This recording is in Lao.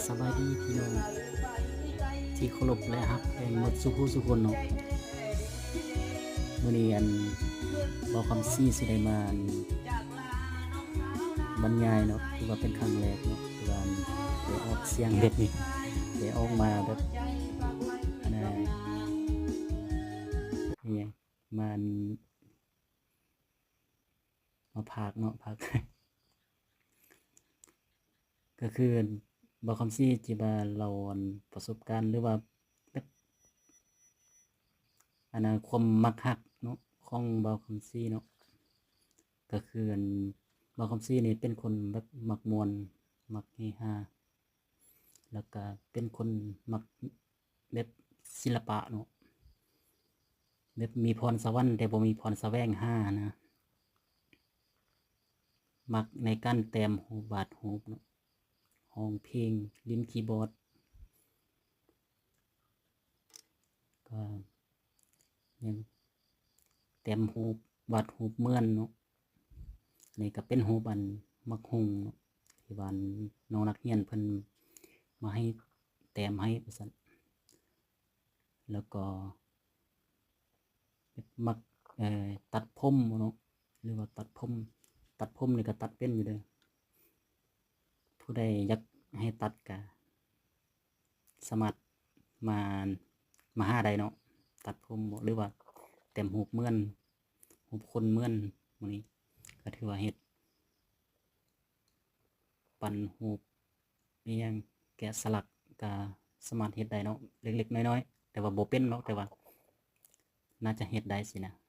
ສະບາຍດີພີ່ນ້ອງທີ່ເຄົາລົບ ແລະ ຮັກແພງໝົດສູ່ຜູ້ສູ່ຄົນເນາະ. ມື້ນີ້ອັນ ບ່າວຄຳສີຊິໄດ້ມາອັນ ບັນຍາຍເນາະ ຖືວ່າເປັນຄັ້ງແລກເນາະ ທີ່ວ່າໄດ້ອອກສຽງແບບນີ້ ໄດ້ອອກມາແບບ ອັນນັ້ນ ອີຫຍັງ ມາອັນ ມາພາກເນາະ ພາກ ກໍຄືບ່າວຄຳສີຊິມາເລົ່າອັນປະສົບການ ຫຼືວ່າແບບ ອັນນັ້ນ ຄວາມມັກຮັກເນາະ ຂອງບ່າວຄຳສີເນາະ. ກໍຄືອັນ ບ່າວຄຳສີນີ້ເປັນຄົນແບບມັກມ່ວນ ມັກເຮຮາ ແລ້ວກະເປັນຄົນມັກແບບສິລະປະເນາະ ແບບມີພອນສະຫວັນແຕ່ບໍ່ມີພອນສະແຫວງຫານະ ມັກໃນການແຕ້ມຮູບ ວາດຮູບເນາະ ຮ້ອງເພງ ຫຼິ້ນຄີບອດ ກໍຍັງແຕ້ມຮູບ ວາດຮູບເໝືອນເນາະ. ອັນນີ້ກໍເປັນຮູບອັນໝາກຫຸ່ງເນາະ ທີ່ວ່ານ້ອງນັກຮຽນເພິ່ນມາໃຫ້ແຕ້ມໃຫ້ວ່າຊັ້ນ. ແລ້ວກໍມັກ ເອີ ຕັດຜົມເນາະ ຫຼືວ່າຕັດຜົມ ຕັດຜົມນີ້ກໍຕັດເປັນຢູ່ເດີ. ຜູ້ໃດຢາກໃຫ້ຕັດກໍສາມາດມາ ມາຫາໄດ້ເນາະ ຕັດຜົມເບາະ ຫຼືວ່າແຕ້ມຮູບເໝືອນ ຮູບຄົນເໝືອນ ໝູ່ນີ້ກໍຖືວ່າເຮັດ ປັ້ນຮູບ ອີຫຍັງ ແກະສະຫຼັກ ກໍສາມາດເຮັດໄດ້ເນາະ ເລັກໆນ້ອຍໆ ແຕ່ວ່າບໍ່ເປັນເນາະ ແຕ່ວ່າໜ້າຈະເຮັດໄດ້ຊີ້ນະ.